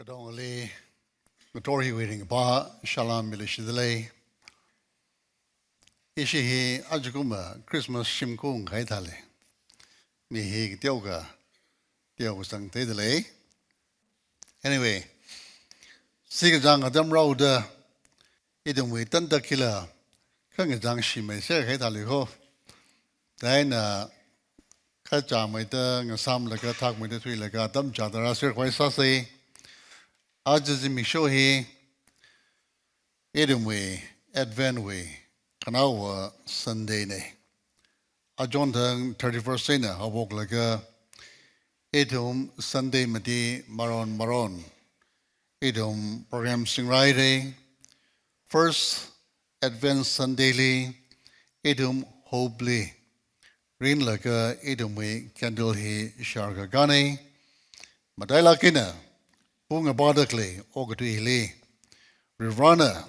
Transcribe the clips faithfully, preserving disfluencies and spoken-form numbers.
Katongali ngathor hiwui ringkaphā salam miluishitdalei. Ishi hi ajakumva Christmas shimkhur kahai thāli, mi hi kateokha teokha sangtheidalei. Anyway, sikachāng atam rāhaoda ithumwui tantak hila khangachāng shimei sākahai thāli kho. Chieina kachāmeida ngasāmlaga, thakmeida thuilaga, atam chāda rāserkhavai sāsei. Aja zimiksho hi ithumwui Advent wui khanaowa Sunday nei. Achonthang thirty-first eina haophoklaga, ithum Sunday mati maron maron ithum program singrāhaira. First Advent Sunday li ithum hope li rinlaga ithumwui candle hi sharkakānei. Matailāk eina pung apāda khalei okathui hili, Varivarana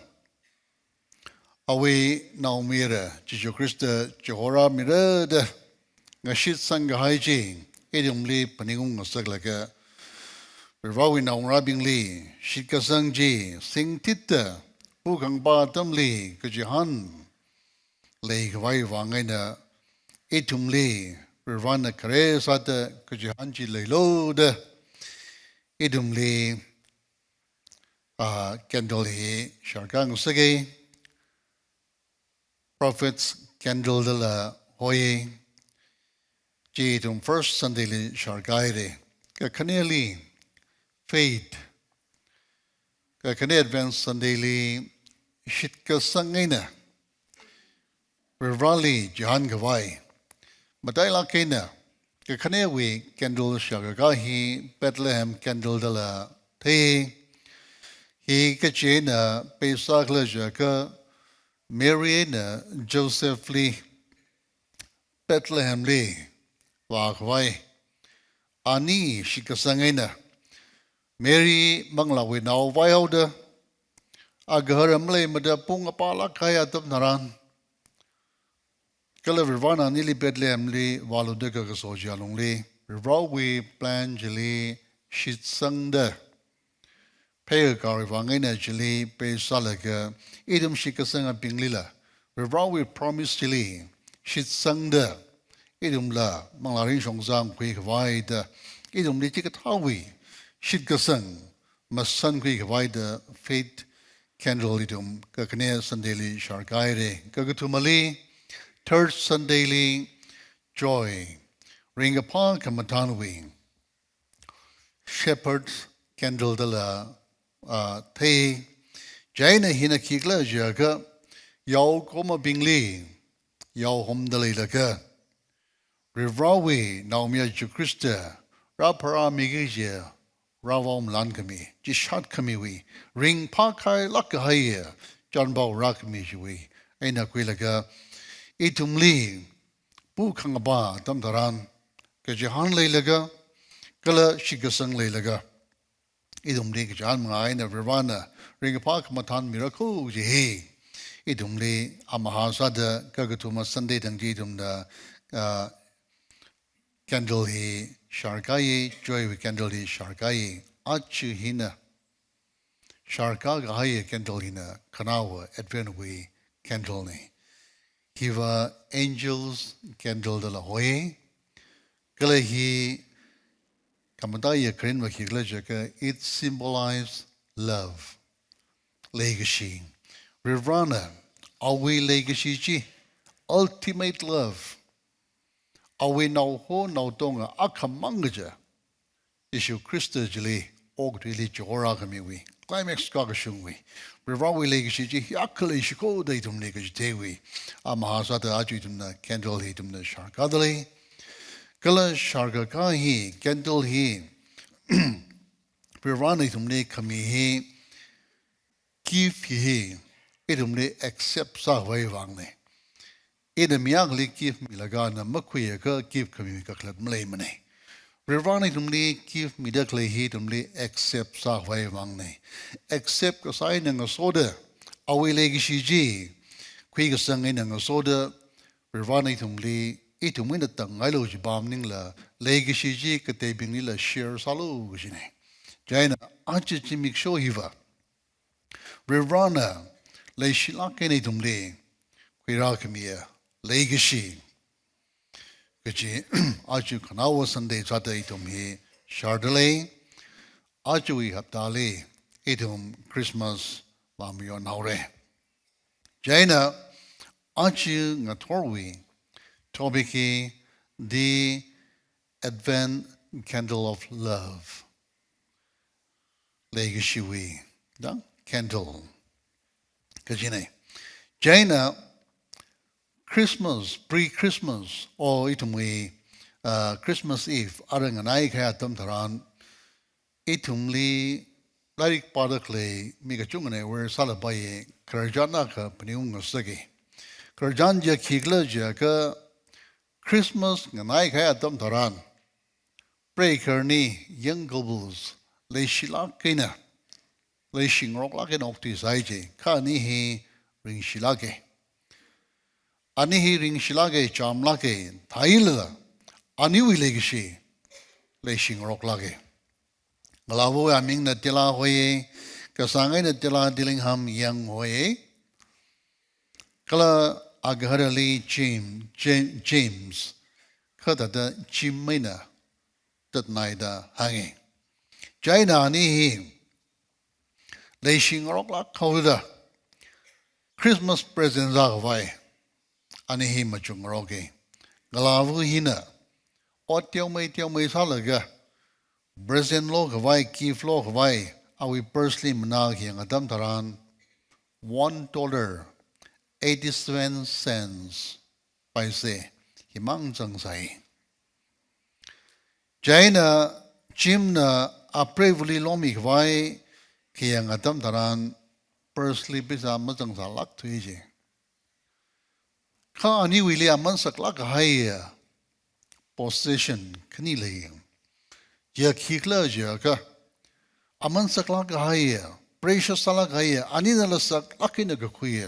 awui naomayara Jesu Khrista chihorāmira da ngashitsang kahai chi ithumli phaningung ngasaklaga, Varivarawui naongarābingli shitkasang chi singtitda, pung khangapā atamli kachihān leikhavai vang eina ithumli Varivarana khare sāda kachihān chi leilu da ithumli, ah, candle hi sharkā ngasakei. Prophet's candle dala hoi, chi ithum first Sunday li sharkāhaira. Kakhaneli faith, kakhane Advent Sunday li shitkasang eina Varivarali chihānkhavai. Matailāk eina kakhanewui candle sharkakā hi Bethlehem candle dala thei. Hi kachi eina peisākhala jiakha, Mary eina Joseph li Bethlehem li vākhavai. Ani shitkasang eina Mary manglāwui nao vaihaoda, agahara maleimada pung apālāk kahai atam tharan, kala Varivarana anili Bethlehem li vāluda kakaso chi alungli, Varivarawui plan chili shitsangda, pheikakāwui vang eina chili peisālaga, ithum shitkasangabinglila Varivarawui promise chili shitsangda, ithumla manglā ringshong zangkhuikhavaida, ithumli chikathāwui shitkasang masankhuikhavaida faith candle ithum kakhane Sunday li sharkāhaira. Kakathumali, third Sunday li joy, ringkaphā khamathānwui shepherd candle dala, ah, thei. Chieina hina khikhala jiakha, yaokhomabingli yaohomda leilaga, Varivarawui naomayara Jesu Khrista rāpharāmiki kaji, rāvaomalankhami, chishatkhamiwui, ringphākhailāk kahaiya chanpao rākhami chiwui eina khuilaga, ithumli pung khangapā atam tharan kachihān leilaga, kala shitkasang leilaga, ithumli kachihān manga eina Varivarana ringkaphā khamathān mirakho kaji hi ithumli amaha sāda kakathuma Sunday thang chi ithumna, ah, candle hi sharkāya, joy wui candle hi sharkāya. Aja hina sharkākahaiya candle hina khanaowa Advent wui candle nei. Hiva angels candle dala hoi. Kala hi kamataiya kharinva khikhala jiakha, it symbolize love. Leikashi. Varivarana awui leikashi chi, ultimate love, awui naoho naotonga akhamang kaja Jesu Khrista chili okathuili chihorākhamiwui, climax kakashungwui, Varivarawui leikashi chi hiyākha leishiko da ithumli kachitheiwui amaha sāda aja ithumna candle hi ithumna sharkāda lei. Kala sharkakā hi, candle hi, Varivarana ithumli khami hi, gift hi, hi ithumli accept sākhavai vang nei. Ina mi akhali gift milaga ana makhuiakha gift khami kakhalat maleimanei. Varivarana ithumli gift mida khalei hi ithumli accept sākhavai vang nei. Accept kasā eina ngasoda, awui leikashi chi khuikasang eina ngasoda, Varivarana ithumli, ithum eina tanghailu kaji maningla, leikashi chi kateibinglila share sālu kajinei. Chieina aja zimiksho hiva Varivarana leishilāk eina ithumli khuirākhamiya leikashi kaji aja khanaowa Sunday sāda ithum hi shārdalei. Ajawui haptali ithum Christmas vāmayon haora. Chieina aja ngathorwui topic hi The Advent Candle of Love. Leikashiwui da candle kajina. Chieina Christmas, pre-Christmas, or ithumwui, uh, Christmas Eve, ara nganai kahai atam tharan, ithumli lairik pāda khalei mi kachungana aware sālapai, khararchan akha phaningung ngasaka. Khararchan chi khikhala jiakha, Christmas nganai kahai atam tharan, preigahar ani, young couples, leishilāk eina, leishingaroklāk eina okthuisai ji, kha ani hi ringshilāka. Ani hi ringshilāka, chamlāka, thālala, aniwui leikashi leishingaroklāka. Ngalāva amingna Tila hoi, kasāng eina Tila Dillingham Yang hoi, kala agaharali Jim, Jim, James, kha thāda Jim eina tatnai da hānga. Chieina ani hi leishingaroklāk haoda Christmas present zākhavai ani hi machukngaroka. Ngalāva hina ot teomei teomei sālaga present lokhavai, gift lokhavai, awui purse li manā khayang atam tharan, one dollar, eighty-seven cents, paisa himang zangsai. Chieina Jim na apreivali lomikhavai khayang atam tharan, purse li pheisā mazangsālākthui ji. Kha aniwuili aman saklāk kahai possession khani lei. Chi khikhala jiakha, aman saklāk kahai, precious sālāk kahai, aninala saklāk eina kakhui.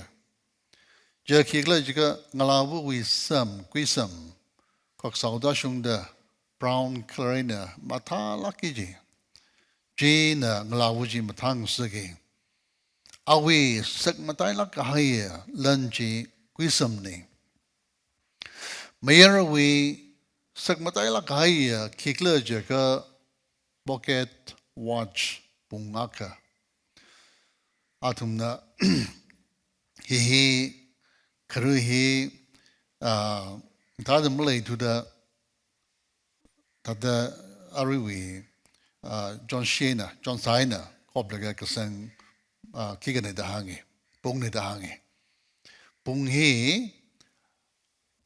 Chi khikhala jiakha ngalāvawui sam, kuisam, khoksaoda shungda brown color eina mathālāka ji. China ngalāva chi mathāngasaka. Awui sakmatailāk kahai lan chi kuisamna. Mayarawui sakmatailāk kahai khikhala jiakha pocket watch pung akha. Athumna hi hi, kharui hi, ah, thāda maleithuda, thāda aruiwui, ah, John Shea na, John Shea na, koplaga kasang, ah, khikhala da hānga, pungna da hānga. Pung hi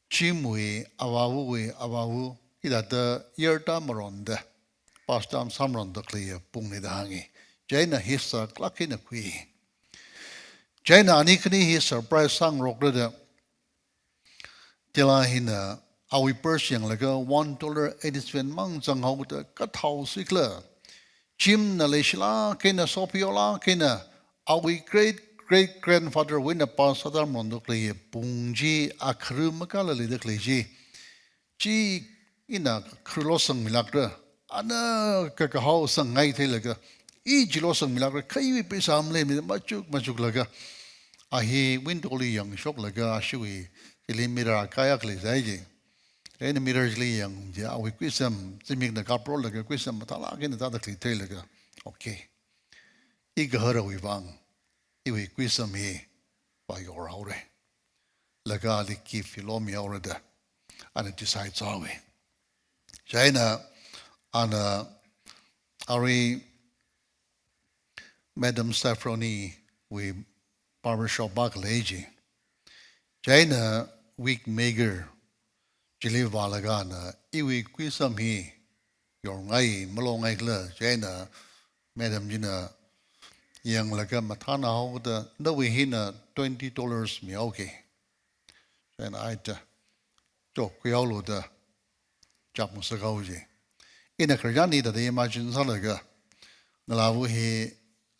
Jim wui, avāvawui, avāva, hithāda yarda maronda, pastime sāmaronda khaleiya pungna da hānga. Chieina hi saklāk eina khui. Chieina ani khani hi surprise sāngarokra da, Tila hina awui purse yanglaga one dollar eighty-seven mang zanghaoda kathao sikhala. Jim na leishilāk eina, sophayolāk eina, awui great great grandfather wuina pass sāda maronda khalei pung chi akharu makālala leida khalei chi. Chi ina kharu losangmilākra, ana kakahao sangngai theilaga, i chi losangmilākra, kha iwui pheisā maleimana machuk machuklaga, a hi window li yangshoklaga, ashiwui chili mirror akha khalei sai ji. Eina mirror chili yang ji, awui kuisam, zimikna kaprolaga, kuisam mathālāk eina thāda khalei theilaga. Okay. I gaharawui vang, iwui kuisam hi vāyor haora. Laga ali gift hi lomi haora da, ana decide sāhaowa. Chieina ana arui Madam Safroni wui barber shop akha lei ji. Chieina wig maker chili vālaga ana iwui kuisam hi yorngai, malongai khala, chieina madam china yanglaga mathānā haoda, nawui hina twenty dollars mihaoki. Chieina ai ta, chok khuihaolu da, chapngasak haowa ji. Ina khararchan hi thāda imagine sālaga, ngalāva hi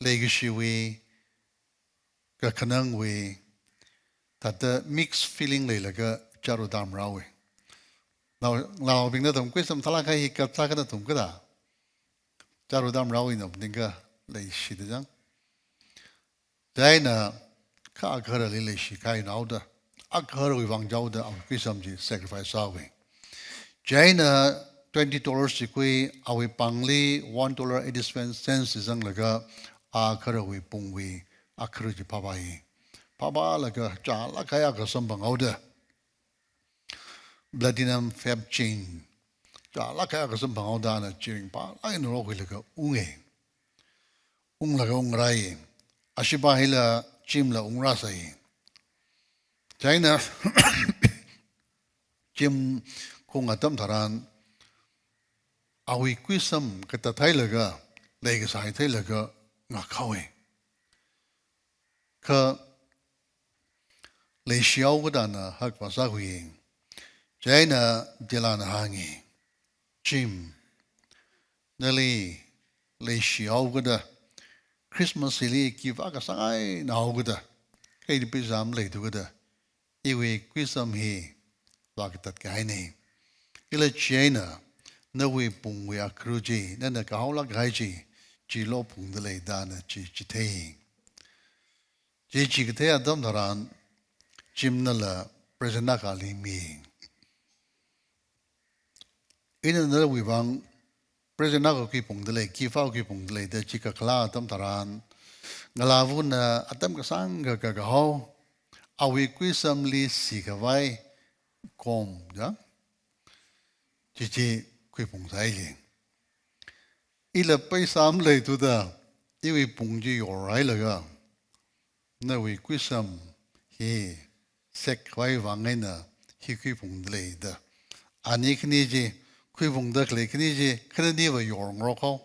leikashiwui, kakhanangwui, thāda mixed feeling leilaga charu damrawi. Nao, naobingna thum kuisam thālāk kahai hi kathā kana thum kada. Chāra tamrāwui eina maningakha leishida chang. Chieina kha agahara leishi kahaina haoda, agaharawui vang chaoda awui kuisam chi sacrifice sāhaowa. Chieina twenty dollars chi khui, awui pāngli one dollar eighty-seven cents chi zanglaga agaharawui pungwui agahara chi phāphāi. Phāphālaga chālāk kahai akha samphang haoda, platinum fab chain chālāk kahai akha samphang haoda ana chi ringphālāk eina rokhuilaga unga. Unglaga ungrāi. Ashipa hila Jim la ungrāsai. Chieina Jim khaung atam tharan awui kuisam katat theilaga, leikasā theilaga ngakhaowa. Kha leishihaokada ana hakpa sākhui. Chieina Della na hānga, "Jim, nali leishihaokada, Christmas hili gift akha sāngaina haokada, kha ili pheisā maleithukada, iwui kuisam hi vākatat kahaina. Kala chieina nawui pungwui agahara chi, nana kahaolāk kahai chi, chi lophungda lei," da ana chi chithei. Chi chikathei atam tharan Jim nala present akha ali mi. "Ina nawui vang present akha khuiphungda lei, gift akha khuiphungda lei," da chi kakhala atam tharan, ngalāvana atam kasāngkha kakahao, awui kuisamli sikhavai kom, ya, chi chi khuiphungsai lei. "Ila pheisā maleithuda, iwui pung chi yorhailaga, nawui kuisam hi sek khavai vang eina hi khuiphungda lei," da. Ani khani chi, khuiphungda khalei khani chi, khananiva yorngarok haowa.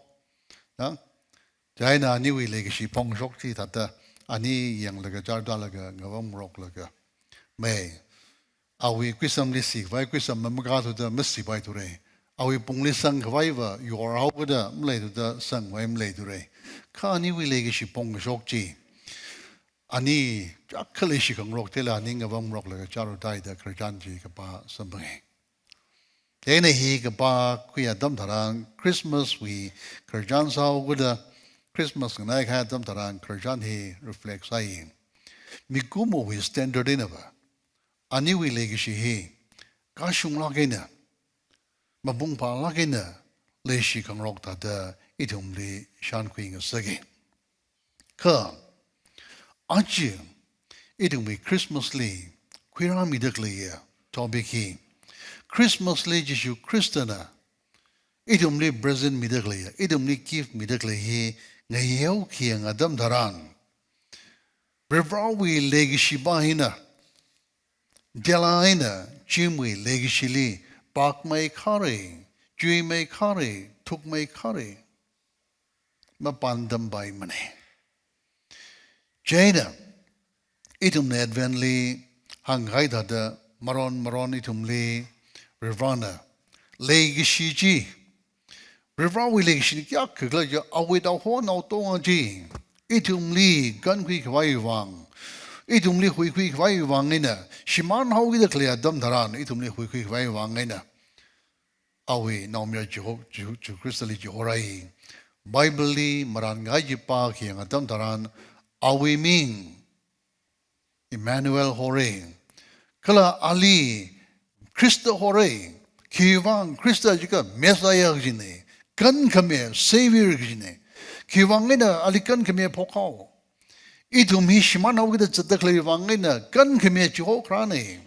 Ya? Chieina aniwui leikashi phongshok chi thāda, ani yanglaga chārdalaga ngavamroklaga, "Mei, awui kuisamli sikhavai kuisam mamakathuda masipaithura. Awui pungli sangkhavaiva yorhaokada maleithuda sangkhavai maleithura. Kha aniwui leikashi phongshok chi, ani chākha leishi khangarok thila ani ngavamroklaga chāra tai," da khararchan chi kapā samphanga. Chieina hi kapākhui atam tharan, Christmas wui khararchan sāhaokada, Christmas nganai kahai atam tharan khararchan hi reflect sāi. Mikumowui standard einava, aniwui leikashi hi kashunglāk eina, mapung phālāk eina leishi khangarok thāda ithumli shānkhui ngasaka. Kha aja ithumwui Christmas li khuirāmida khaleiya topic hi, Christmas li Jishu Khristana ithumli present mida khaleiya, ithumli gift mida khalei hi ngayao khayang atam tharan, Varivarāwui leikashipa hina, Della eina Jimwui leikashili pakmei khare, chuimei khare, thukmei khare mapāntampaimana. Chieina ithumna Advent li hāngkahai thāda maron maron ithumli Varivarāna leikashi chi, Varivarāwui leikashi kayākha khala jiakha awui Taohon Naotonga chi ithumli kankhui khavai vang, ithumli huikhui khavai vang eina shimānhaokida khalei atam tharan ithumli huikhui khavai vang eina awui naomayara Jiho-, Jihu-, Jishu Khristali chihorai. Bible li marān kahai chi pākhayang atam tharan awui ming Emmanuel hora. Kala ali Khrista hora. Khiwuivang Khrista jiakha Messiah kajina, kankhamiya Savior kajina. Khiwuivang eina ali kankhamiya phokhao? Ithum hi shimānhaokida zatda khalei vang eina kankhamiya chihokharāna.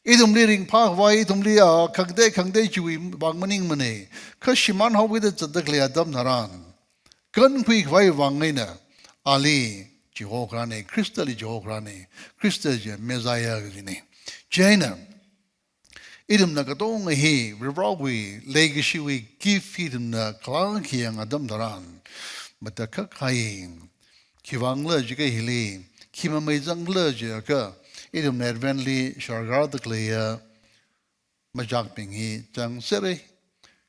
Ithumli ringphā khavai, ithumli, ah, khangatei khangatei chiwui vang maningmana. Kha shimānhaokida zatda khalei atam tharan kankhui khavai vang eina ali chihokharāna, Khristali chihokharāna, Khrista chi Messiah kajina. Chieina ithumna katonga hi Varivarāwui leikashiwui gift hi ithumna kala khayang atam tharan matakhak kahai. Khiwuivang khala jiakha hili, khi mamei zang khala jiakha ithumna Advent li sharkar da khaleiya machakbing hi zangserra.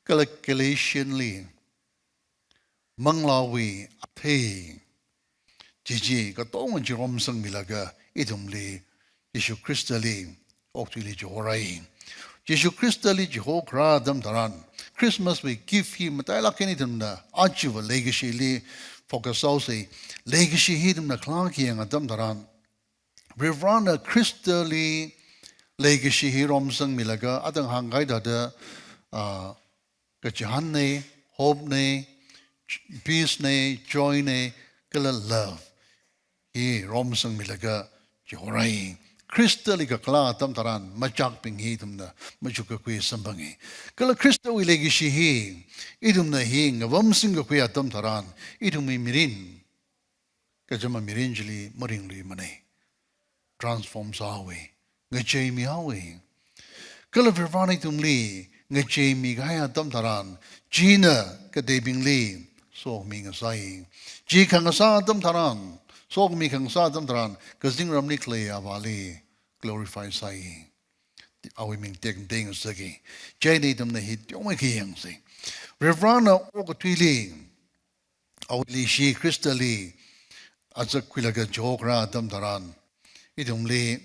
Kala Galatian li manglāwui athei chi chi katonga chiromsangmilaga ithumli Jishu Khristali okathuili chihorai. Jishu Khristali chihokharā atam tharan Christmas wui gift hi matailāk eina ithumna ajava leikashili focus sāhaosa. Leikashi hi ithumna khalā khayang atam tharan, Varivarana Khristali leikashi hi romsangmilaga, athang hāngkahai thāda, ah, kachihānna, hope na, peace na, joy na, kala love hi romsangmilaga chihorai. Khristali kakhalā atam tharan machakbing hi ithumna machukkakhui samphanga. Kala Khristawui leikashi hi ithumna hi ngavamsingkakhui atam tharan, ithumwui mirin, kachama mirin chili maringluimana. Transform sāhaowa, ngacheimihaowa. Kala Varivarana ithumli ngacheimikahai atam tharan, china kateibingli somi ngasai. Chi khangasā atam tharan, somi khangasā atam tharan, kazingramli khalei Avāli glorify sāi. Awui ming tekmatei ngasaka. Chieina ithumna hi teomeikha yangsa. Varivarana okathuili, awui leishi Khristali azakkhuilaga chihokharā atam tharan, ithumli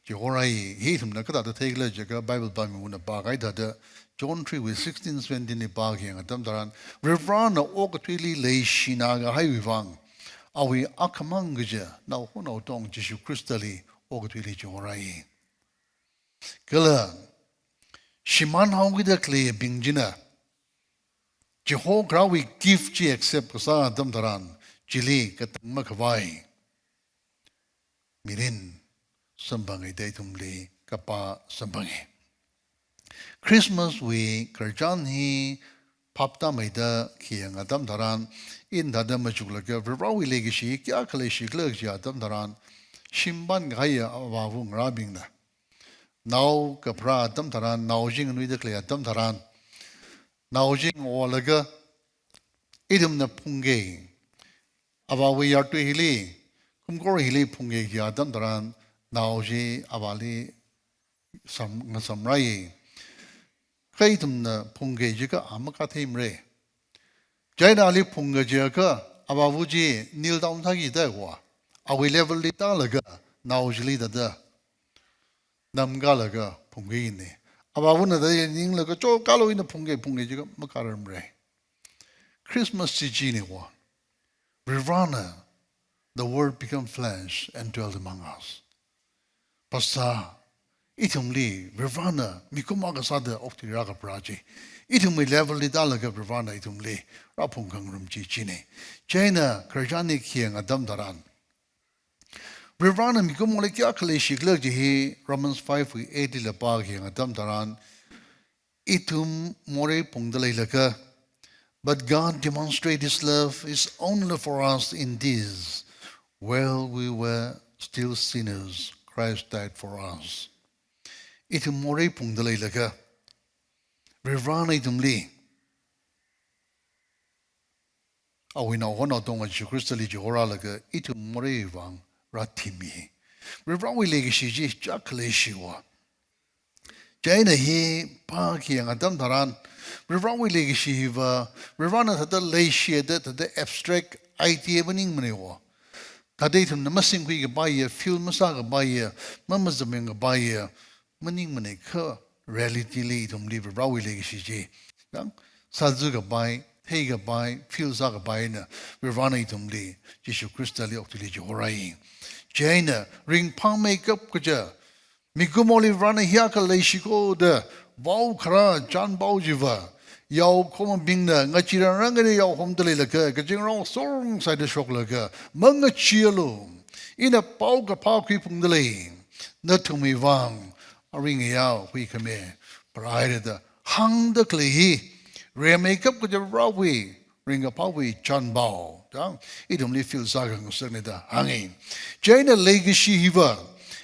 chihorai. Hi ithumna kathāda theikhala jiakha, Bible pāmiwui eina pākahai thāda, John three wui sixteen, seventeen li pākhayang atam tharan, Varivarana okathuili leishina kahaiwui vang, awui akhamang kaja naoho naotong Jishu Khristali okathuili chihorai. Kala shimānhaokida khaleibing china chihokharāwui gift chi accept kasā atam tharan, chili katang makhavai mirin samphanga da ithumli kapā samphanga. Christmas wui khararchan hi phaptāmeida khayang atam tharan, ina thāda machuklaga Varivarawui leikashi kayākha leishikhala kaji atam tharan, shimpan kahaiya avāva ngarābingna nao kapharā atam tharan, nao chi nganuida khalei atam tharan, nao chi ngaolaga ithumna phungka. Avāwui yartui hili, kumkhor hili phungka kaji atam tharan, nao chi avāli sam, ngasamrai. Kha ithumna phungka jiakha a makatheimara. Chieina ali phungka jiakha, avāva chi kneel down sāki da wa. Awui level li tālaga, nao chili thāda namkalaga phungkina. Avāvana thāda yanglaga, chokalo ina phungka, phungka jiakha makararmara. Christmas chi china wa. Varivarana, the Word became flesh and dwelt among us. Phasā, ithumli Varivarana mikumo akha sāda okthuirā kapharā chi, ithumwui level li tālaga Varivarana ithumli rāphungkhangarum chi china. Chieina khararchan hi khayang atam tharan, Varivarana mikumoli kayākha leishikhala kaji hi Romans five wui eight lila pākhayang atam tharan, ithum morei phungda leilakha, "But God demonstrates his love is only for us in this, while we were still sinners, Christ died for us." Ithum morei phungda leilakha, Varivarana ithumli awui naoho naotonga Jishu Khristali chihorālaga ithum moreiwui vang rāthimi. Varivarawui leikashi chi kayākha leishiwa. Chieina hi pākhayang atam tharan, Varivarawui leikashi hiva, Varivarana thāda leishi da thāda abstract idea maningmana wa. Thāda ithumna masingkhui kapaiya, feel masā kapaiya, mamazamyang kapaiya maningmana kha, reality li ithumli Varivarawui leikashi chi, yang, sāzā kapai, thei kapai, feel sā kapaina Varivarana ithumli Jishu Khristali okathuili chihorai. Chieina ringphāmeikap kaja, mikumoli Varivarana hiyākha leishiko da vaokharā chānpao chiva, yaokhomabingna ngacheerānrang eina yaohomda leilakha, kazingrao sorungsāda shoklaga, mangacheealu. Ina paokaphā khuiphungda lei. Nathumwui vang aringaya huikhami pharāhaira da hāngda khalei hi, rimeikap kaja Varivarawui ringkaphāwui chānpao, chang, ithumli feel sākhangasakna da hānga. Chieina leikashi hiva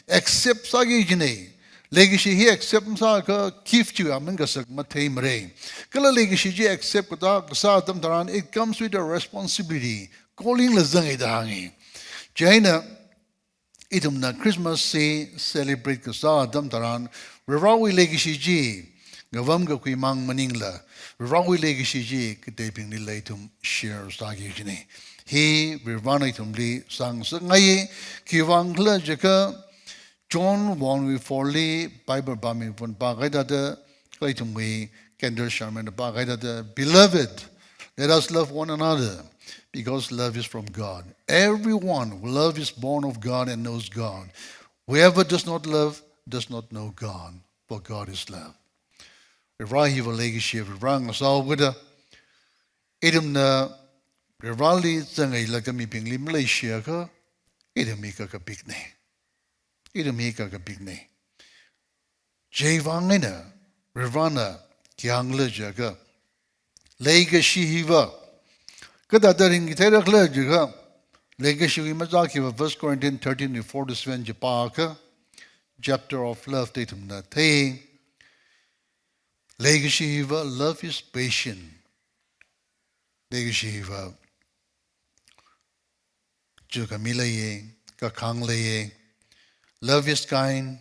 accept sāki kajina. Leikashi hi accept masākha gift chiwui aman kasak matheimara. Kala leikashi chi accept kata kasā atam tharan, it comes with a responsibility, calling la zanga da hānga. Chieina ithumna Christmas hi celebrate kasā atam tharan, Varivarawui leikashi chi ngavamkakhui mang maningla, Varivarawui leikashi chi kateibinglila ithum share sāki kajina. Hi Varivarana ithumli sāngasakngai. Khiwuivang khala jiakha, John one wui four li Bible pāmiwui eina pākahai thāda, kala ithumwui Kendall Sharman pākahai thāda, "Beloved, let us love one another, because love is from God. Everyone who loves is born of God and knows God. Whoever does not love does not know God, for God is love." Varivara hiva leikashi, Varivara ngasāhaoda, ithumna Varivarali zanghailaga mibingli maleishiakha, ithum hi kakapikna. Ithum hi kakapikna. Chiwui vang eina Varivarana khi hāngkhala jiakha, leikashi hiva kathāda ringki theirakhala jiakha, leikashiwui machā khiva First Corinthians thirteen, four to seven chi pākha, chapter of love da ithumna thei. Leikashi hiva, love is patient. Leikashi hiva chukhami leiya, kakhang leiya. Love is kind.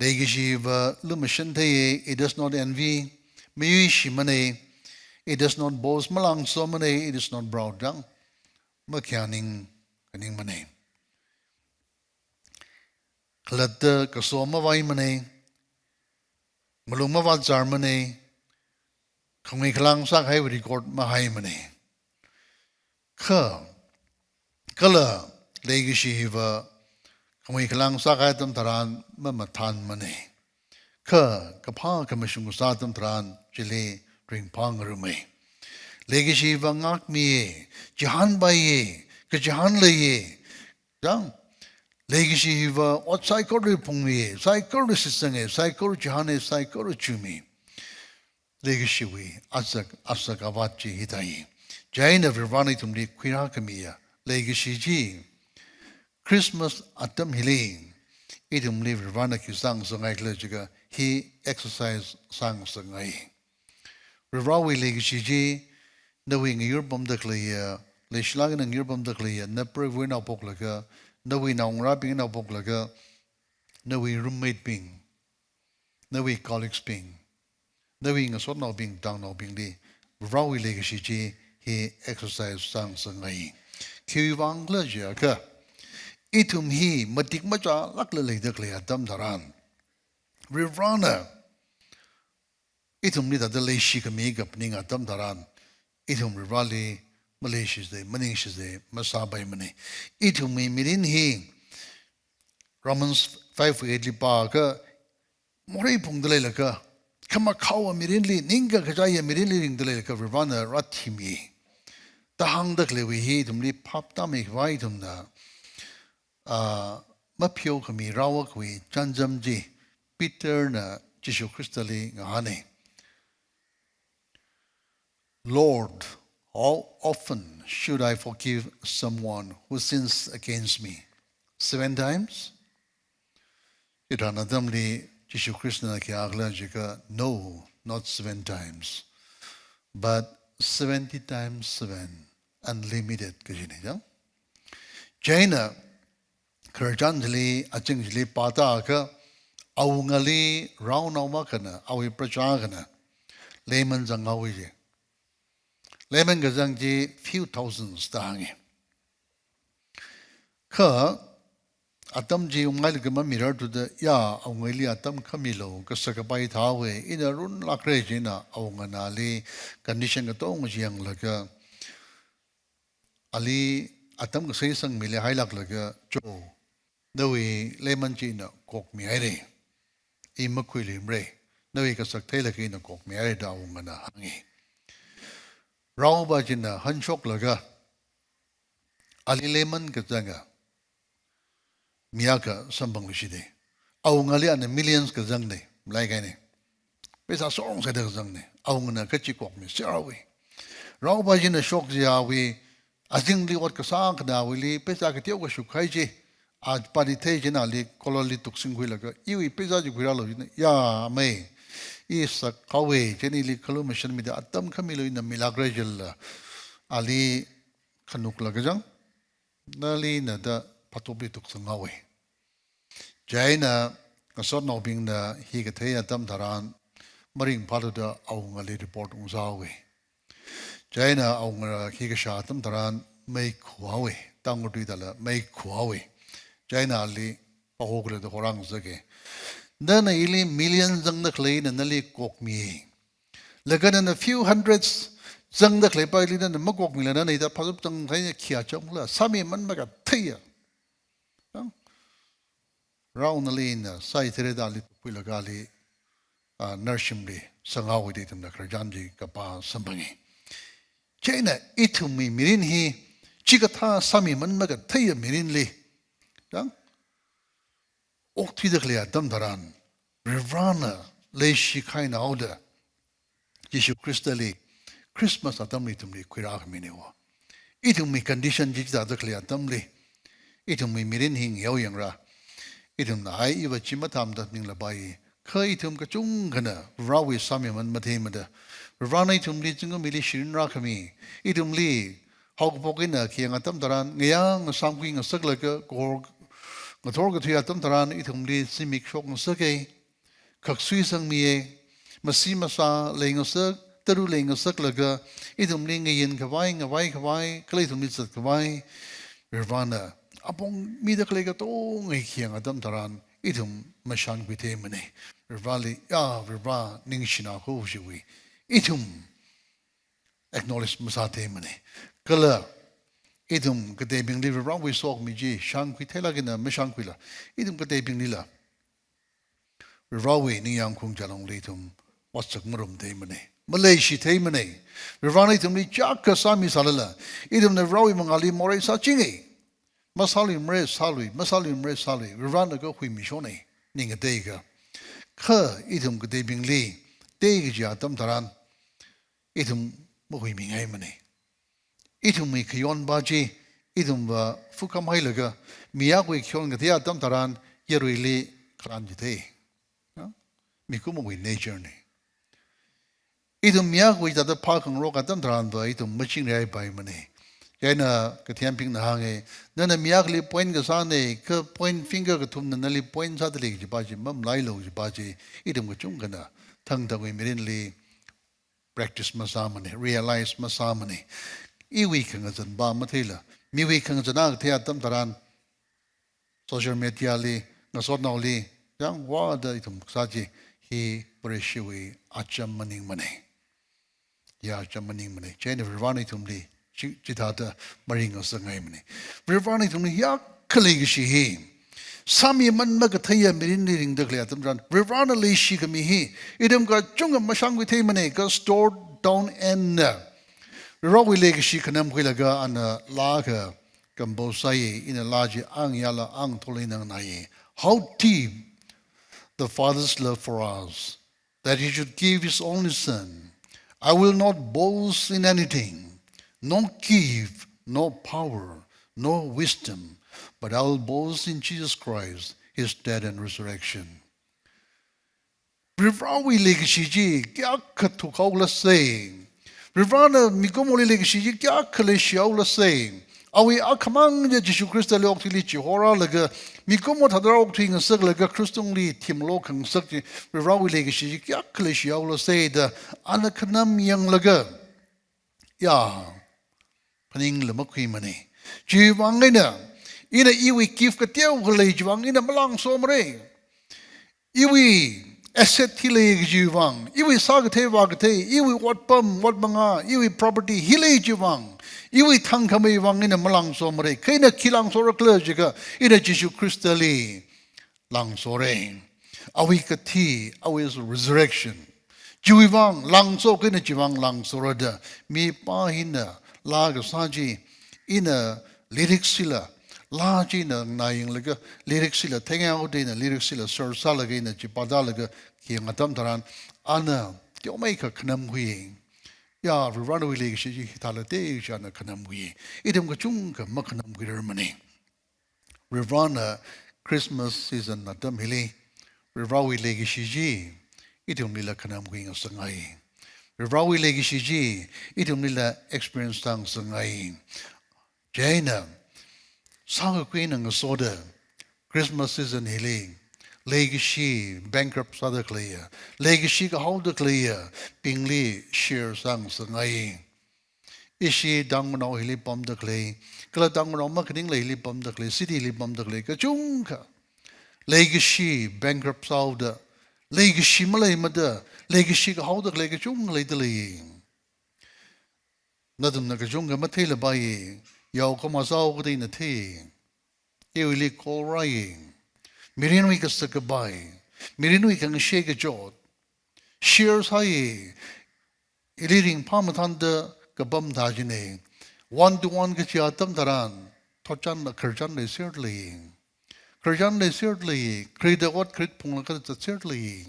Leikashi hiva lumashan theiya, it does not envy. Mayuishimana, it does not boast. Malāngsomana, it is not proud. Chang, makhayāning khaningmana. Khalatta kaso mavaimana, malung mavāzarmana, khamui khalāng sākahai record mahaimana. Kha, kala leikashi hiva khamui khalāng sākahai atam tharan mamathānmana. Kha kaphā khamashung kasā atam tharan chili ringphāngarumma. Leikashi hiva ngākmiya, chihānpaiya, kachihān leiya. Chang, leikashi hiva ot saikorali phungmiya, saikorali shitsanga, saikora chihāna, saikora chumi. Leikashiwui asak, asak avāt chi hithāi. Chieina Varivarana ithumli khuirākhamiya leikashi chi, Christmas atam hili ithumli Varivarana khi sāngasakngaikhala jiakha, hi exercise sāngasakngai. Varivarawui leikashi chi, nawui ngayur pamda khaleiya, leishilāk eina ngayur pamda khaleiya, na preivawui eina phoklaga, nawui naongarābing eina phoklaga, nawui roommate bing, nawui colleagues bing, nawui ngasotnaobing, tangnaobingli Varivarawui leikashi chi hi exercise sāngasakngai. Khiwui vangkhala jiakha, ithum hi matik machālākla leida khalei atam tharan, Varivarana ithumli thāda leishikhami kaphaning atam tharan, ithum Varivarali maleishizai, maningshizai masāpaimana. Ithumwui mirin hi Romans five eight li pākha, morei phungda leilakha, khamakhaowa mirinli, ningkakachaiya mirinli ringda leilakha, Varivarana rāthimi da hāngda khaleiwui hi ithumli phaptāmi khavai ithumna, ah, mapheokhami rāwui chānjam chi Peterna Jishu Khristali ngahāna. "Lord, how often should I forgive someone who sins against me? Seven times?" Chitharan atamli Jishu Khristana khi hāngkhala jiakha, "No, not seven times, but seventy times seven, unlimited," kajina chang. Chieina khararchan chili, azing chili pātākha, awungali raonaoma akhana, awui praja akhana lemon zanghaowa ji. Lemon kazang chi few thousands da hānga. Kha atam chi ungngailaga mamirarthuda, ya, awungali atam khamilu, kasak kapai thāhaowa, ina runlākra jina, awungana ali condition katonga chi yanglaga, ali atam kasai sangmila hailāklaga, "Cho, nawui lemon chi ina kokmihaira. I makhuiluimara. Nawui kasak theilaga ina kokmihaira," da awungana hānga. Raopa china hanshoklaga, ali lemon kazanga mi akha samphangluishita. Awungali ana millions kazangna, malai kahaina. Paisa song sāda kazangna. Awungana kachi kokmiserhaowa. Raopa china shokjihaowa, azingli ot kasā akhanawuili paisa kateokha shukkahai chi, apāli thei china ali collar li tuksingkhuilaga, "Iwui paisa chi khuirālu," jina. "Ya, amei, i sakhaowa, chieina ili khalumashan mida atam khamilu ina milākra," jila ali khanuklaga chang, "Nali na," da phatopli tuksanghaowa. Chieina ngasotnaobingna hi kathei atam tharan, maringphāthuda awungali report ungsāhaowa. Chieina awunga hi kashā atam tharan mei khuihaowa, tangkatui dala mei khuihaowa. Chieina ali pahokla da horāngasaka. "Nana ili million zangda khaleina nali kokmi. Laga nana few hundreds zangda khalei paili nana makokmila nana hithāda phāzap zangkahai khayā chāngla, sāmiman makatheiya. Yang, Varena lina sāi tharedali puilaga ali, ah, ngarshimli sangao da ithumna khararchan chi kapā samphangi. Chieina ithumwui mirin hi, chikathā sāmiman makatheiya mirinli, yang, okthuida khalei atam tharan, Varena leishikahai haoda, Jishu Khristali Christmas atamli ithumli khuirākhamina wo. Ithumwui condition chi chithāda khalei atamli, ithumwui mirin hi ngayao yangra. Ithumna ai iva chi mathāmada ninglapai. Kha ithum kachungkhana Varewui sāmiman matheimada, Varena ithumli zingkum hili shirin rākhami, ithumli haokaphok eina khayang atam tharan, ngayā ngasāmkhui ngasaklaga, kahor ngathor kathui atam tharan ithumli zimik shokngasaka, khaksui sangmiya, masi masā leingasak, tara leingasaklaga, ithumli ngayinkhavai, ngavaikhavai, kala ithumli zatkhavai, Varena apong mida khalei katonga hi khayang atam tharan, ithum mashānkhui theimana. Vareli, ya, Vare ningshina kho jiwui ithum acknowledge masātheimana. Kala ithum kateibingli Varewui sokhami chi shānkhui theilāk eina mashānkhuila, ithum kateibinglila Varewui ningyāng khung chalongli ithum otsak marumtheimana. Maleishi theimana. Varena ithumli chiyākha sāmisālala, ithumna Varewui mangāli morei sāchinga. Masāluimara sālui, masāluimara sālui, Varena kha huimishona, ning kateikha. Kha ithum kateibingli tei kaji atam tharan, ithum mahuimingaimana. Ithumwui khayonpa chi, ithumva fukamhailaga, mi akhawui khayon kathei atam tharan, yaruili kharan chithei. Ya? Mikumowui nature na. Ithum mi akhawui thāda phākhangarok atam tharanva ithum machingri haipaimana. Chieina kathembingna hānga, nana mi akhali point kasāna, kha point finger kathumna nali point sāda lei kajipa chi, mamalailu kajipa chi, ithum kachungkhana thangthangwui mirinli practice masāmana, realize masāmana. Iwui khangazanpa matheila, miwui khangazan akha thei atam tharan, social media li, ngasotnaoli, yangvāda ithum kasā chi, hi Vareshiwui acham maningmana. Ya acham maningmana. Chieina Varena ithumli, chi, chithāda maringngasak ngaimana. Varena ithumli hiyākha leikashi hi, sāmiman makatheiya mirinli ringda khalei atam tharan, Varena leishikhami hi, ithum kachungkha mashānkhui theimana, kha stored down eina, Varewui leikashi khanamkhuilaga ana laa akha compose sāya, ina laa chi angayāla angthorli nganāya. How deep the Father's love for us, that he should give his only Son. I will not boast in anything, no gift, no power, no wisdom, but I will boast in Jesus Christ, his death and resurrection. Varewui leikashi chi kayākha thukhao lasa. Varena mikumoli leikashi chi kayākha leishihaolasa. Awui akhamang chi Jishu Khristali okathuili chihorālaga, mikumo thāda okthui ngasaklaga Khristungli thimlo khangasak chi, Varewui leikashi chi kayākha leishihaolasa da, ana khanam yanglaga, ya, phaningla makhuimana. Chiwui vang eina, ina iwui gift kateokha lei chiwui vang ina malangsomara. Iwui asset hi lei kajiwui vang, iwui sākathei vākathei, iwui otpam, otmangā, iwui property hi lei chiwui vang, iwui thangkhameiwui vang ina malangsomara. Kha ina khi langsorakhala jiakha, ina Jishu Khristali langsora. Awui kathi, awui resurrection. Chiwui vang langso, kha ina chiwui vang langsora da, mipā hina laa kasā chi, ina lyrics chila, laa chi ina nganāyanglaga, lyrics chila theingaida ina lyrics chila search sālaga ina chi pādalaga khayang atam tharan, ana teomeikha khanamkhui. Ya, Varewui leikashi chi hithālada chi ana khanamkhui. Ithum kachungkha makhanamkhuirarmana. Varena Christmas season atam hili, Varewui leikashi chi ithumlila khanamkhui ngasak ngai. Varewui leikashi chi ithumlila experience sāngasak ngai. Chieina, sākakhui eina ngasoda, Christmas season hili, leikashi bankrupt sāda khaleiya, leikashi kahaoda khaleiyabingli share sāngasak ngai. Ishi Tangkhulnao hili pamda khalei, kala Tangkhulnao makhaning lei hili pamda khalei, city li pamda khalei, kachungkha leikashi bankrupt sāhaoda, leikashi maleimada, leikashi kahaoda khalei kachungkha leidalei. Nathumna kachungkha matheilapai, yao khamā sāhaokada ina thei. Iwuili call rāi. Mirinwui kasak kapai, mirinwui khangashei kachot share sāi. Ili ringphā mathānda kapam thā china. One to one kachi atam tharan, thotchan khararchan leiserlei. Khararchan leiserlei, kharida ot kharit phunglaga zatserlei.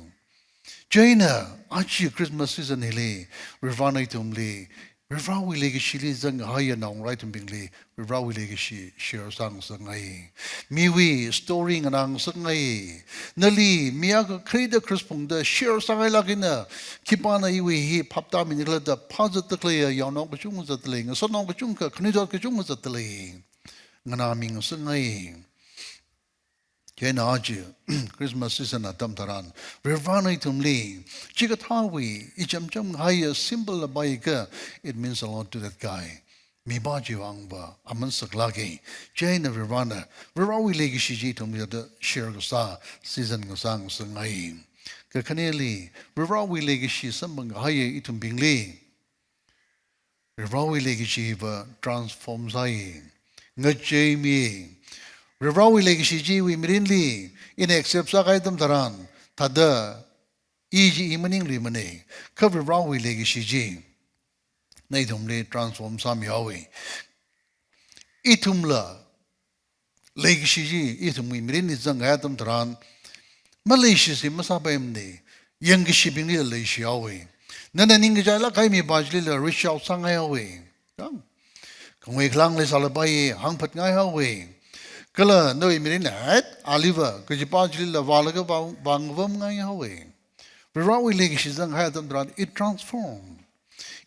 Chieina, aja Christmas season hili, Varivarana ithumli, Varivarawui leikashili zanghaiya naongarā ithumbingli, Varivarawui leikashi share sāngasakngai. Miwui story nganāngasakngai. Nali mi akha kharida Christmas phungda share sāngailāk eina, khipāna iwui hi phaptāmini khala da phāzatda khaleiya yaonao kachungkha zatdalei, ngasotnao kachungkha, khanuithot kachungkha zatdalei. Nganāmingasakngai. Chieina aja Christmas season atam tharan, Varivarana ithumli chikathāwui ichamcham ngahaiya symbol la paiakha, it means a lot to that guy. Mipā chiwui vangva aman saklāka. Chieina Varivarana, Varivarawui leikashi chi ithumli thāda share kasā, season kasā ngasakngai. Kakhaneli, Varivarawui leikashi samphang kahaiya ithumbingli, Varivarawui leikashi hiva transform sāi, ngacheimi. Varivarawui leikashi chi iwui mirinli ina accept sākahai atam tharan, thāda i chi i maningluimana. Kha Varivarawui leikashi china ithumli transform sāmihaowa. Ithumla leikashi chi ithumwui mirinli zanghai atam tharan, maleishisi masāpaimana, yangkashibingli leishihaowa. Nana ningkachailāk kahai mipā chilila reach out sāngaihaowa. Yang, khangui khalang leisālapai, hāngphatngaihaowa. Kala nawui mirinli, "Hat, aliva," kajipā chilila vālaga vā, vāngavamngaihaowa. Varivarawui leikashi zanghai atam tharan, it transform.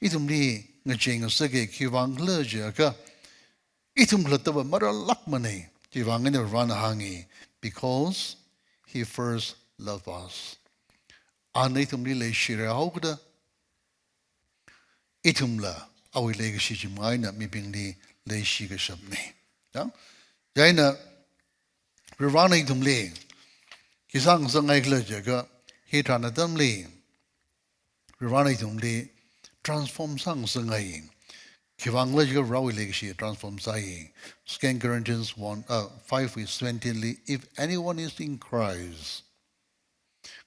Ithumli ngachei ngasaka, khiwui vang khala jiakha, ithum khalattava marālākmana. Chiwui vang eina Varivarana hānga, "Because he first loved us." Ana ithumli leishira haokada, ithumla awui leikashi chi manga eina mibingli leishi kashapna. Ya? Chieina Varivarana ithumli khi sāngasakngai khala jiakha, hitharan atamli Varivarana ithumli transform sāngasakngai. Khiwui vang khala jiakha Varivarawui leikashi transform sāi. Second Corinthians one, uh, five verse seventeen li, "If anyone is in Christ,"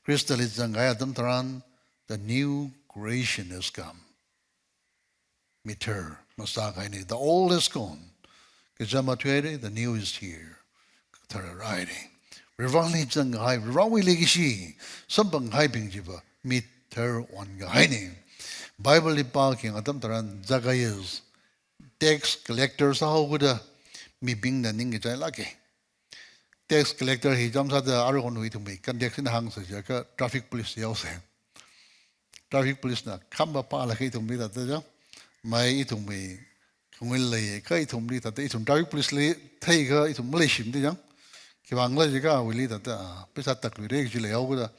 Khristali zanghai atam tharan, "the new creation has come." Mithar masākahaina. The old is gone. Kachāma thuihaira, the new is here. Kathara rāhaira. Varivarali zanghai, Varivarawui leikashi samphanghaibing chiva mithar onkahaina. Bible li pākhayang atam tharan Zacchaeus, tax collector sāhaokada, mibingna ningkachailāka. Tax collector hi chāmsāda aruihon ithumwui context eina hāngsa jiakha traffic police yaosa. Traffic police na kham pāpālaga ithumli thāda chang, mai ithumwui khangui leiakha ithumli thāda, ithum traffic police li theiakha ithum maleishimana chang. Khiwui vang khala jiakha awuili thāda, ah, pheisā takluira kaji leihaokada.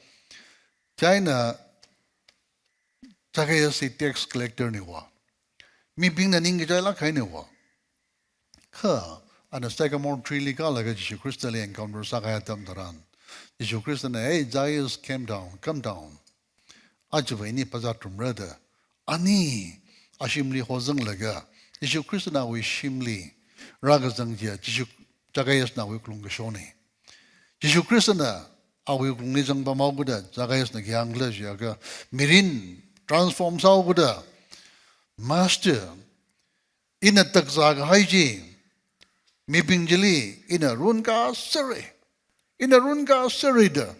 Chieina Zacchaeus hi tax collector niva. Mibingna ningkachailāk kahainiva. Kha, ana sycamore tree li kālaga Jishu Khristali encounter sākahai atam tharan, Jishu Khristana, "Hey, Zacchaeus, come down, come down. Ajava ini phazā tharumra," da. Ani, ashimli hozanglaga, Jishu Khristana awui shimli rākazang chiya, Jishu, Zacchaeus na awui wuklung kashona. Jishu Khristana awui wuklungli zangpamhaokada, Zacchaeus na khi hāng khala jiakha, mirin transform sāhaokada, "Master, ina takzā kahai chi, mibing chili ina runkā sāra, ina runkā sāra," da.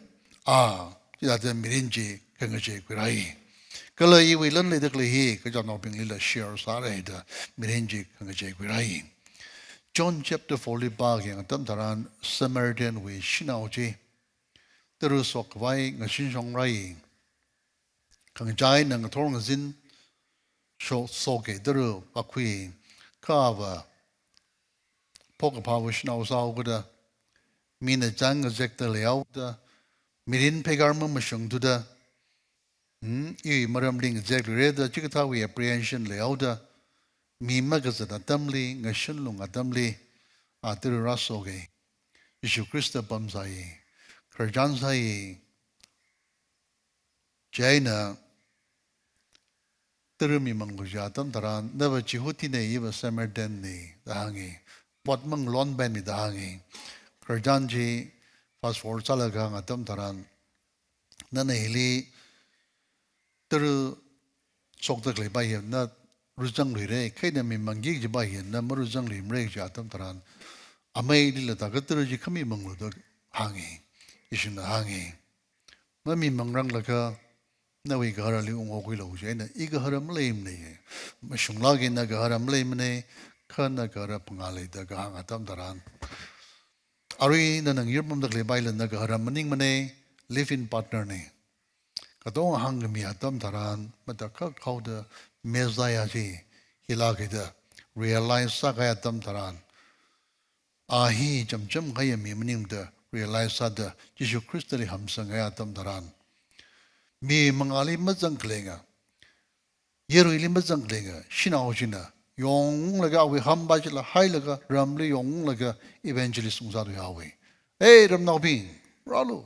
Ah, chithāda mirin chi khangachei khuirāi. Kala iwui lan leida khalei hi, kachānaobinglila share sāra da, mirin chi khangachei khuirāi. John chapter four li pākhayang atam tharan, Samaritan wui shanao chi, tara shokkhavai ngashinshongrāi. Khangachā eina ngathor ngazin sho-, shoka, tara vākhui, kha ava phokaphāwui shanao sāhaokada, mina chān ngazekda leihaoda, mirin pheikar mamashungthuda, hmm, iwui maramli ngazekluira da, chikathāwui apprehension leihaoda, mi makazat atamli, ngashanlung atamli, a tara rāshoka. Jishu Khrista pamsai, khararchan sai, Chieina tara mi manglu kaji atam tharan, nava Jihudina, iva Samaritanna da hānga. Potmang lonpaimana da hānga. Khararchan chi fast forward sālaga hāng atam tharan, nana hili tara shokda khaleipai hi na rāzangluira, kha ina mi mangki kajipa hi na marāzangluimara kaji atam tharan, ameilila thākha tara chi khami manglu da hānga. Jishuna hānga. Mami mangranglaga nawui gaharali unghaokhuilu, chieina i gahara maleimana. Mashunglāk eina gahara maleimana, kha na gahara phangā lei da kahāng atam tharan, arui nana ngayiram pamda khaleipaila na gahara maningmana, live-in partner na. Katonga hāngkhami atam tharan, matakhak haoda Messiah chi hilāka da realize sākahai atam tharan, a hi chamcham kahaiya mi maningmada realize sāda Jishu Khristali hamsangkahai atam tharan, mi mangāli mazang khaleiya, yaruili mazang khaleiya shanao china yonglaga awui hampa chila hailaga ramli yonglaga evangelist ungsāthui haowa. Hey, ramnaobing, rālu.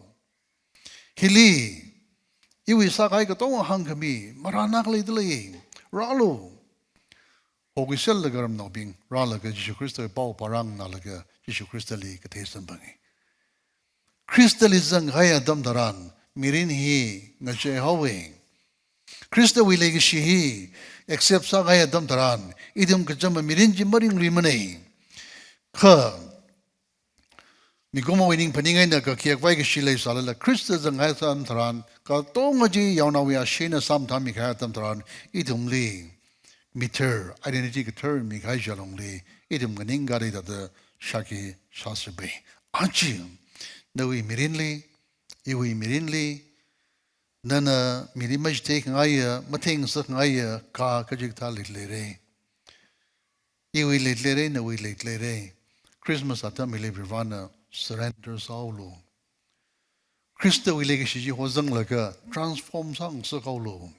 Hili iwui sākahai katonga hāngkhami marānā khalei dalei. Rālu. Hokhuisellaga ramnaobing rālaga Jishu Khristawui pao pharāngnālaga Jishu Khristali kathei samphanga. Khristali zangkahai atam tharan mirin hi ngachei haowa. Khristawui leikashi hi accept sākahai atam tharan ithum kachama mirin chi maringluimana. Kha mikumowui ning phaning eina kakhayak vaikashi leisālala Khrista zanghai atam tharan katonga chi yaonaowui ashee eina sāmathāmikahai atam tharan ithumli mithar, identity kathar mikahai jalongli ithum nganingkharei thāda shākhi shāserpai. Aja nawui mirinli, iwui mirinli, nana mili machithei khangaiya, matheingasak khangaiya, kha kachikathā leilei leira. Iwui leilei leira, nawui leilei leira. Christmas atam hili Varivarana surrender sāhaolu. Khristawui leikashi chi hozanglaga transform sāngasak haolu.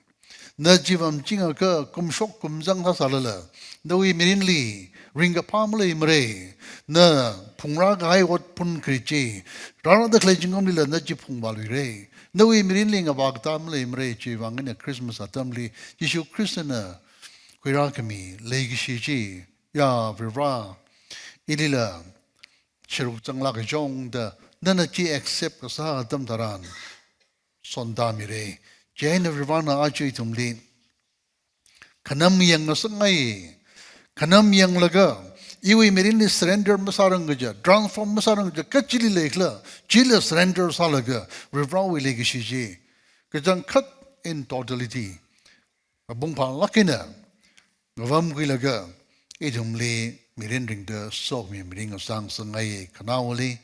Na chivam chingakha kumshok kumzang sāsālala, nawui mirinli ringkaphā maleimara. Na phungrākahai ot pun kri chi, rārāda khalei zingkumlila na chi phungvāluira. Nawui mirinli ngavā katā maleimara. Chiwuivang eina Christmas atamli Jishu Khristana khuirākhami leikashi chi, ya Varivara, ilila sharuk zanglāka jong da nana chi accept kasā atam tharan sontāmira. Chieina Varivarana aja ithumli khanam yangngasakngai, khanam yanglaga iwui mirinli surrender masārang kaja, transform masārang kaja kachili leikhala, chila surrender sālaga Varivarawui leikashi chi kachangkhat in totality mapung phālāk eina ngavamkhuilaga ithumli mirin ringda sokhami mirin ngasāngasakngai. Khanaowali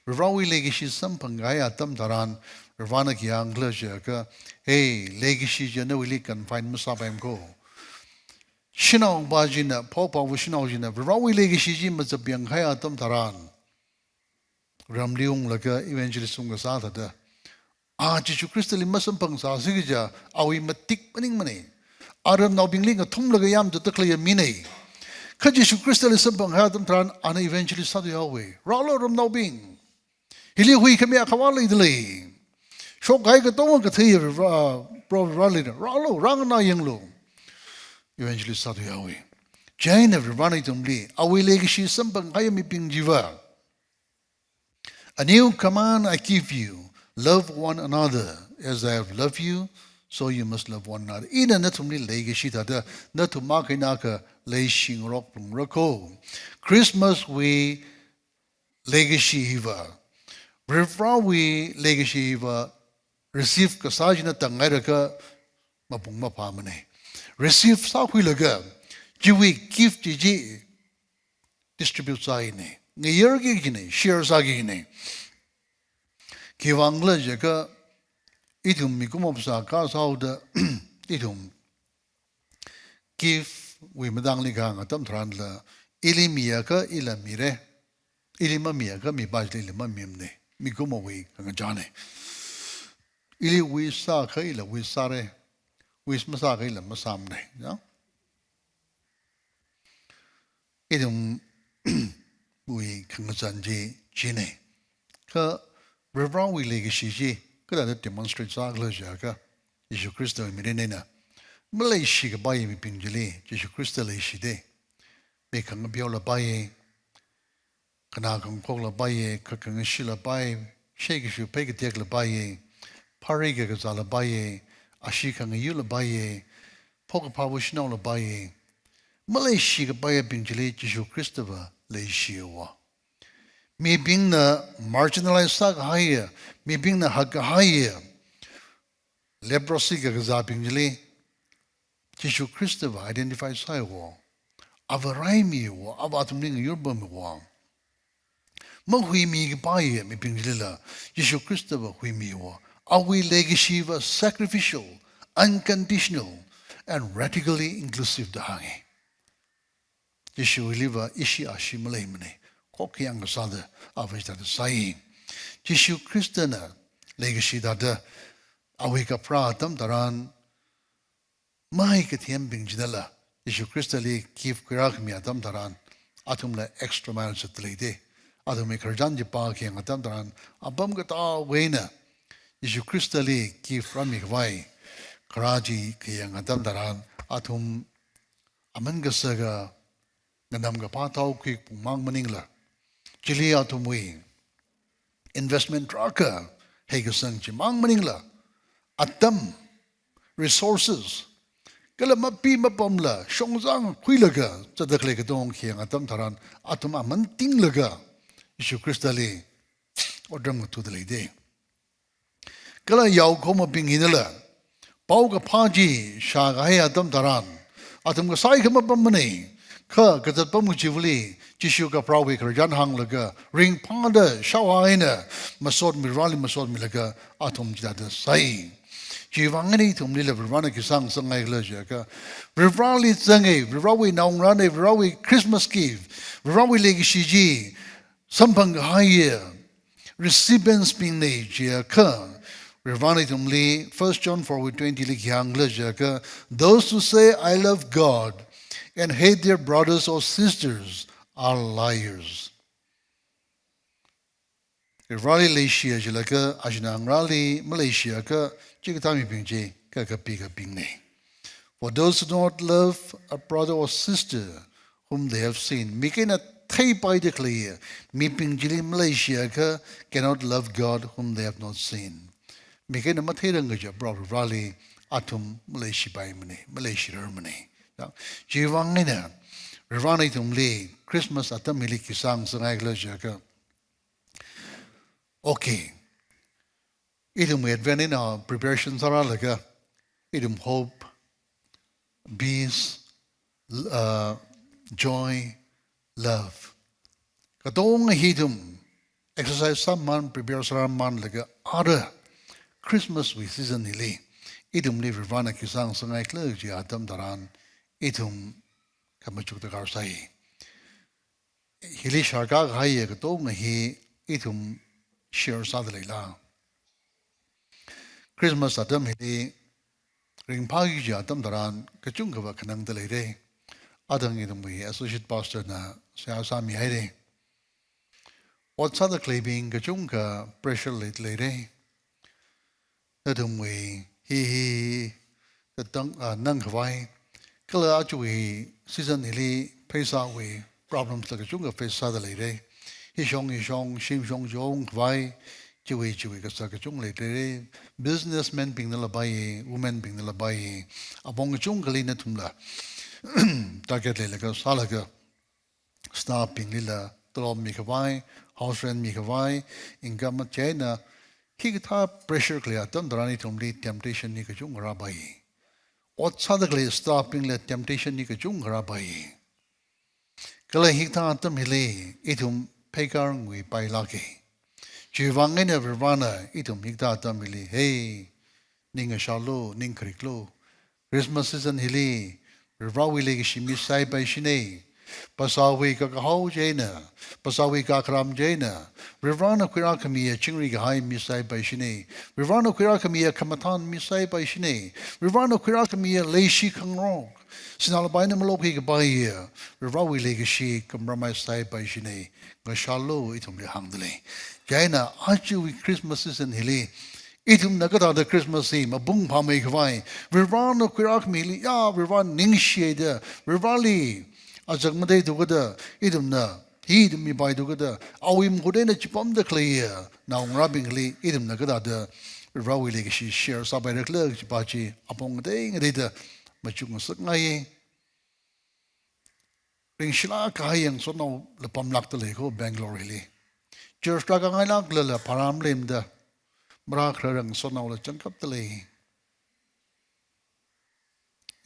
Varivarawui leikashi samphangkahai atam tharan Varivarana khi hāngkhala jiakha, hey, leikashi chi nawuili confine masāpaimana ko. Shanaopa china, phaophāva shanao china Varivarawui leikashi chi mazapyangkahai atam tharan ramli unglaga evangelist ungkasā thāda, a Jishu Khristali masamphangsa sikaja awui matik maningmana. A ramnaobingli ngathumlaga yamthatda khaleiya mina. Kha Jishu Khristali samphangkahai atam tharan ana evangelist sāthui haowa. Rālu ramnaobing. Hili huikhami akhavā leidalei. Shokkahai katonga katheiya Varivara, Proho Varivarali rālu, rānganā yanglu. Evangelist sāthui haowa. Chieina Varivarana ithumli awui leikashi samphangkahai mibing chiva, "A new command I give you, love one another. As I have loved you, so you must love one another." Ina nathumli leikashi thāda nathum akha eina akha leishingarok phalungra ko. Christmas wui leikashi hiva, Varivarawui leikashi hiva receive kasā china tangngairaka mapung maphāmana. Receive sākhuilaga chiwui gift chi chi distribute sāhaina, ngayurki kajina, share sāki kajina. Khiwuivang khala jiakha ithum mikumo phasā kasā haoda ithum gift wui matangli kahāng atam tharanla, ili miakha ila mira, ili mamiakha mipa chili ili mamimana, mikumowui khangachāna. Ili wish sākha ila wish sāra, wish masākha ila masāmana. Ya? Ithumwui khangachān chi china. Kha Varivarawui leikashi chi kathāda demonstrate sākhala jiakha, Jishu Khristawui mirin eina maleishikapaiya mibing chili Jishu Khrista leishida. Mi khangapeolapaiya, khanā khangakhoklapaiya, khakhangashilapaiya, sheikashu pheikateklapaiya, phari kakazālapaiya, ashee khangayulapaiya, phokaphā vāshinaolapaiya. Maleishikapaiyabing chili Jishu Khristava leishiya. Mibingna marginalize sākahaiya, mibingna hakkahaiya, leprosy kakazābing chili Jishu Khristava identify sāya. Ava raimiya, ava athumli ngayurpamya. Mahuimikapaiya mibing chilila Jishu Khristava huimiya. Awui leikashiva sacrificial, unconditional, and radically inclusive da hānga. Jishuwuiliva ishi ashi maleimana. Khokkha yang kasāda ava chithāda sāi. Jishu Khristana leikashi thāda awui kapharā atam tharan, mai kathembing chinala Jishu Khristali gift khuirākhami atam tharan, athumla extra mile zatda leida. Athumwui khararchan chi pākhayang atam tharan, apam kateowui eina Jishu Khristali gift rāmikhavai kharā chi khayang atam tharan, athum aman kasaka nganamkaphā thaokhui pung mang maningla, chili athumwui investment tarākha, heikasang chi mang maningla, atam, resources, kala mapi mapamla shongzang khuilaga zatda khalei katonga khayang atam tharan, athum aman tinglaga Jishu Khristali otram ngathuda leida. Kala yaokahomabing hinala paokaphā chi shākahai atam tharan, athum kasai khamapam maningakha kazatpam kachivali Jishu kapharāwui khararchan hānglaga ringphāda shaohai eina masotmi, Vareli masotmilaga athum chithāda sāi. Chiwuivang eina ithumlila Varena khi sāngasakngaikhala jiakha, Vareli zanga, Varewui naongarāna, Varewui Christmas gift, Varewui leikashi chi samphangkahaiya recipients bingna jiakha, Varena ithumli First John four twenty li khi hāngkhala jiakha, "Those who say, 'I love God,' and hate their brothers or sisters are liars." Vareli leishiya jilaga, ajinā ngarāli maleishiakha, chikathā mibing chi kakapikabingna. "For those who do not love a brother or sister whom they have seen," mik eina theipaida khalei mibing chili maleishiakha, "cannot love God whom they have not seen." Mik eina matheiranga kaja Proho Vareli athum maleishipaimana, maleishirarmana. Chiwuivang eina Varena ithumli Christmas atam hili khi sāngasakngaikhala jiakha, okay, ithum Advent eina preparation sārālaga, ithum hope, peace, l-, uh, joy, love, katonga hi ithum exercise sāmamān, prepare sārāmamānlaga, ara Christmas wui season hili ithumli Varena khi sāngasakngaikhala chi atam tharan, ithum khamachuk darkar sāi. Hili sharkakahaiya katonga hi ithum share sāda leila? Christmas atam hili ringphāki kaji atam tharan kachungkhava khanangda leira. Athang ithumwui associate pastor na seihā sāmihaira. Ot sāda khaleibing kachungkha pressure leida leira. Nathumwui hi hi tatang, ah, nangkhavai, kala ajawui season hili pheisāwui problems la kachungkha face sāda leira. Hishong hishong, shimshong chungkhavai, chiwui chiwui kasā kachungkha leida leira. Businessman bingna lapai, women bingna lapai, apong kachungkhali nathumla target leilaga sālaga, staff binglila tolop mikhavai, house rent mikhavai, income machei eina, hikathā pressure khalei atam tharan ithumli temptation hi kachungkha rāpai. Ot sāda khalei staff bingla temptation hi kachungkha rāpai. Kala hikathā atam hili ithum pheikar nguipailāka. Chiwuivang eina Varena ithum hikathā atam hili, hey, ning ngasharlu, ning khariklu. Christmas season hili Varewui leikashi misai paishina. Phasāwui kakahao chieina, phasāwui kakharam chieina, Varena khuirākhamiya chingri kahai misai paishina. Varena khuirākhamiya khamathān misai paishina. Varena khuirākhamiya leishi khangarok, sinā lapai eina malokhui kapaiya Varewui leikashi compromise sāpai shina, ngasharlu ithumli hāngda lei. Chieina ajawui Christmas season hili Ithumna kathāda Christmas hi mapung phāmei khavai, Varivarana khuirākhamili, ya, Varivarana ningshihaida, Varivarali azak matei thukada, ithumna, hi ithum mipai thukada, awui makhut eina chipamda khaleiya naongarābingli, ithumna kathāda Varivarawui leikashi share sāpaira khala kajipa chi, apong ngatei ngateida machukngasakngai. Ringshilāk kahai ngasotnaola pamlākda lei kho Bangalore hili. Church rākāngailāklala pharā maleimada, marākharā ngasotnaola changkapda lei.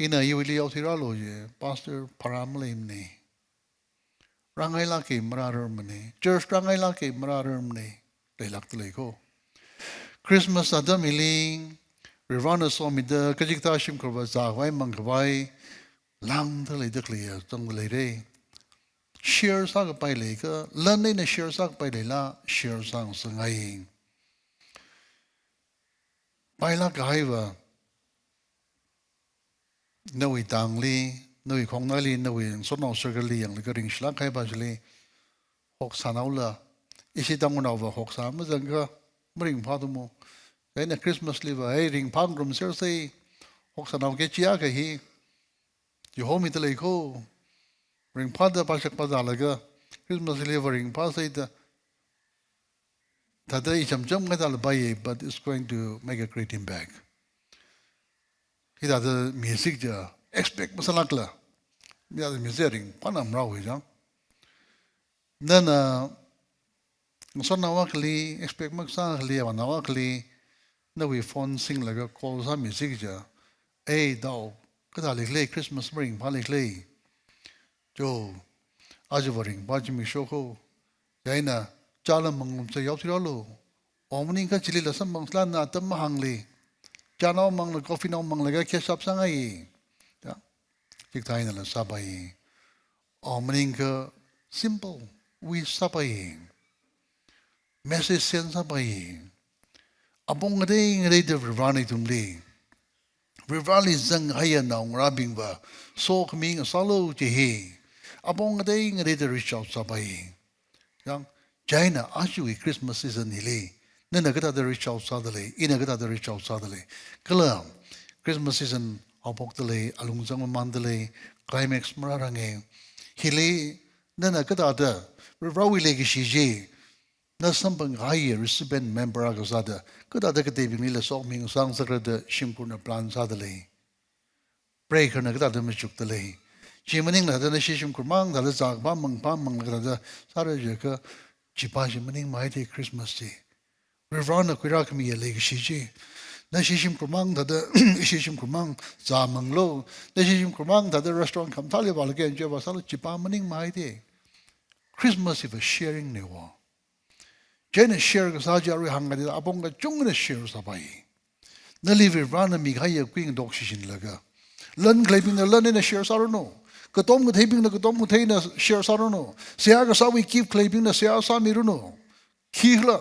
Ina iwuili yaothui rālu ji, Pastor, pharā maleimana. Rāngailāka marārarmana. Church rāngailāka marārarmana. Leilākda lei kho. Christmas atam hili, Varivarana somida, kachikathā shimkhurva zākhavai mangkhavai, lāngda leida khaleiya zangda leira. Share sākapai leiakha, lan eina share sākapai leila, share sāngasakngai. Pailāk kahaiva, nawui tangli, nawui khongnaili, nawui ngasotnao circle li yanglaga ringshilāk kahaipa chili, hoksānaola, ishi Tangkhulnaova hoksā mazangakha, maringphāthumo. Chieina Christmas liva, hey, ringphā ngarumser sei, hoksānao kachi akha hi, chihomi da lei kho, ringphāda pāshak pāzālaga, Christmas liva ringphā seida, thāda ichamcham ngaida lapai, but it's going to make a great impact. Hithāda music ja expect masālākla. Hithāda music ringphāna marāwui jang. Nana ngasotnao akhali, expect makasā akhali, avānao akhali, nawui phone singlaga call sā music ja. Ei, dao, kathā leikhala, Christmas maringphā leikhala. Jo, aja va ringphā zimiksho kho. Chieina, chāla manglum sa yaothui rālu. O maningakha chilila samphangsalana atam mahāngli. Chānao mangla, coffee nao manglaga kheshap sāngai. Ya. Chikathā einala sāpai. O maningakha simple, wish sāpai. Message send sāpai. Apong ngatei ngateida Varivarana ithumli, Varivarali zanghaiya naongarābingva sokhami ngasālu ji hi, apong ngatei ngateida reach out sāpai. Yang, chieina ajawui Christmas season hili, nana kathāda reach out sāda lei, ina kathāda reach out sāda lei. Kala Christmas season haophokda lei, alungzang mamānda lei, climax marāranga. Hili nana kathāda Varivarawui leikashi chi, na samphang kahai recipient member akha sāda, kathāda kateibinglila sokhami ngasāngasakra da shimkhurna plan sāda lei. Preikharna kathāda machukda lei. Chi maningla thāda nashi shimkhurmang thāda zākaphā mangphā mangla kathāda sāra jiakha, chipa chi maningmahai te Christmas chi. Varivarana khuirākhamiya leikashi chi. Nashi shimkhurmang thāda, ishi shimkhurmang zāmanglu. Nashi shimkhurmang thāda restaurant khamathāli vālaga enjoy vāsālu, chipa maningmahai te. Christmas hiva sharing ne wo. Chieina share kasā chi arui hāngngaida apong kachungana share sāpai. Nali Varivarana mikahaiya kuingatok shichinlaga, lan khaleibingna lan eina share sāranu. Katom katheibingna katom kathei eina share sāranu. Seihā kasāwui gift khaleibingna seihā sāmiranu. Khikhala,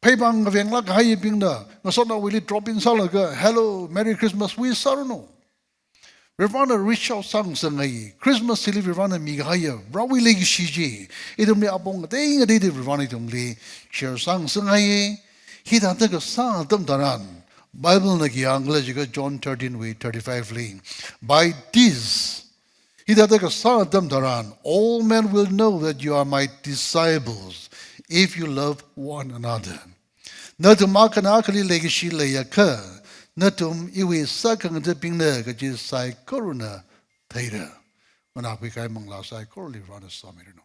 pheipāng ngavenglāk kahaibingna ngasotnaowuili drop in sālaga, "Hello, Merry Christmas" wish sāranu. Varivarana reach out sāngasakngai. Christmas hili Varivarana mikahaiya Varewui leikashi chi, ithumli apong ngatei ngateida Varivarana ithumli share sāngasakngai. Hithāda kasā atam tharan, Bible na khi hāngkhala jiakha John thirteen wui thirty-five li, "By this," hithāda kasā atam tharan, "all men will know that you are my disciples, if you love one another." Nathum akhana akhali leikashi leiakha, nathum iwui sākhangathabingna kaji saikorana theira. Nganākhui kahai manglā saikorali Varena somiranu.